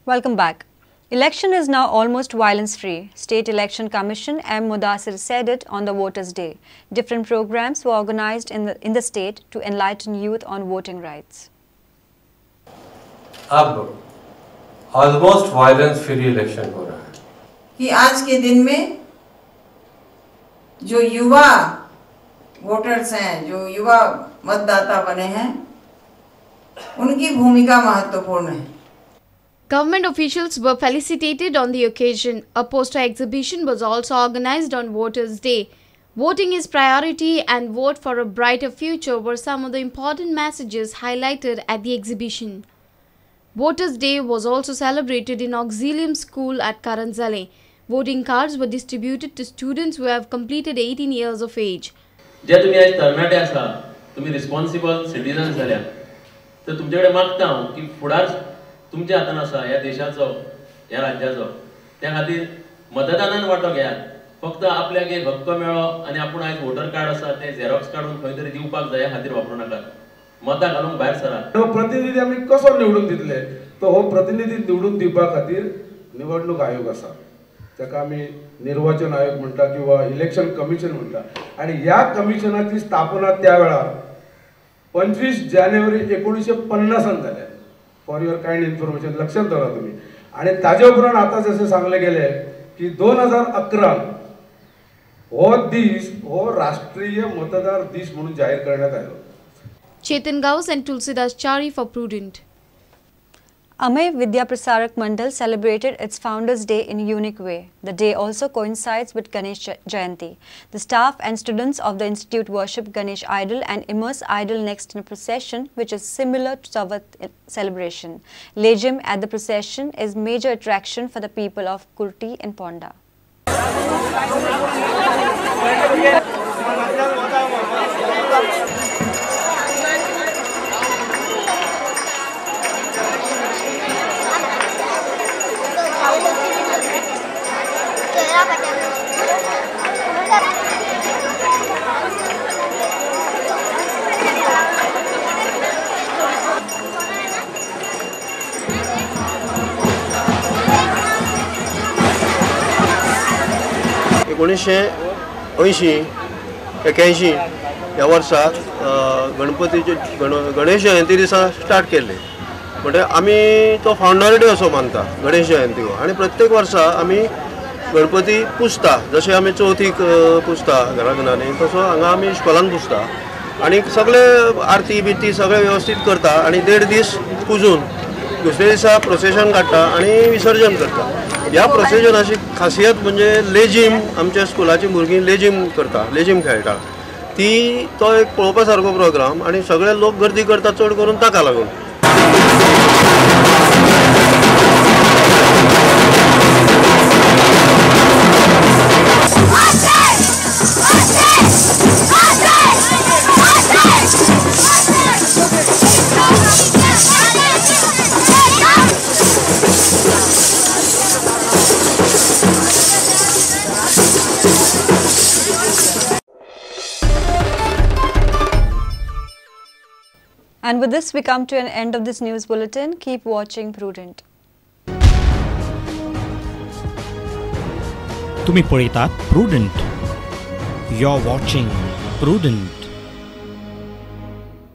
Welcome back. Election is now almost violence-free. State Election Commission M. Mudasir said it on the Voters' Day. Different programs were organized in the state to enlighten youth on voting rights. अब almost violence free election हो रहा है कि आज K दिन में जो युवा voters हैं, जो युवा मतदाता बने हैं, उनकी भूमिका महत्वपूर्ण है। Government officials were felicitated on the occasion. A poster exhibition was also organized on Voters' Day. Voting is priority and vote for a brighter future were some of the important messages highlighted at the exhibition. Voters' Day was also celebrated in Auxilium School at Karanzale. Voting cards were distributed to students who have completed 18 years of age. जे तुम्ही आज तरणाटे आसा, तुम्ही responsible citizen जाल्या, तर तुमचे कडेन मागता हांव की फुडार तुमच्या हातान आसा ह्या देशाचो, ह्या राज्याचो. त्या खातीर मतदानान वांटो घेयात. फक्त आपल्याक एक हक्क मेळ्ळो आनी आपूण आयज वोटर कार्ड आसा तें झेरॉक्स काडून खंय तरी दिवपाक जाय ह्या खातीर वापरूं नाकात. मतां घालूंक भायर सरात. हो प्रतिनिधी आमी कसो निवडून दितले? तो हो प्रतिनिधी निवडून दिवपा खातीर निवडणूक आयोग आसा, ताका आमी निर्वाचन आयोग म्हणटा किंवा इलेक्शन कमिशन म्हणटा. आनी ह्या कमिशनाची स्थापना त्या वेळार 25 जानेवारी 1950 जाल्या. फॉर your kind information लक्षात दवरा तुमी. आनी ताजे उपरांत आतां जशें सांगलें गेलें की 2011 हो दीस हो राष्ट्रीय मतदार दीस म्हणून जाहीर करण्यात आलो. Chetan Gaus and Tulsidas Chari for Prudent. Amey Vidya Prasarak Mandal celebrated its Founders' Day in a unique way. The day also coincides with Ganesh Jayanti. The staff and students of the institute worship Ganesh idol and immerse idol next in a procession which is similar to Chavath celebration. Lejim at the procession is major attraction for the people of Kurti and Ponda. एकोणीशे अंयशीं एक्यायशीं ह्या वर्सा गणपतीचे गणेश जयंती दिसा start केल्ले. म्हणटकीर आमी तो फावंडर डे असो मानता गणेश जयंती हो. आनी प्रत्येक वर्सा आमी गणपती पुजता, जशें आमी चवथीक पुजता घरा घरांनी, तसो हांगा आमी इस्कॉलान पुजता आनी सगळे आरती बिरती सगळे वेवस्थीत करता आनी देड दीस पुजून दुसऱ्या दिसा प्रोसेशन काडटा आनी विसर्जन करता. ह्या प्रोसेशनाची खासियत म्हणजे लेजीम, आमच्या स्कुलाची भुरगीं लेजीम करता, लेजीम खेळटा, ती तो एक पळोवपा सारको प्रोग्राम आनी सगळे लोक गर्दी करता चड करून ताका लागून. And with this, we come to an end of this news bulletin. Keep watching Prudent. तुम्ही पळयतात Prudent. You're watching Prudent.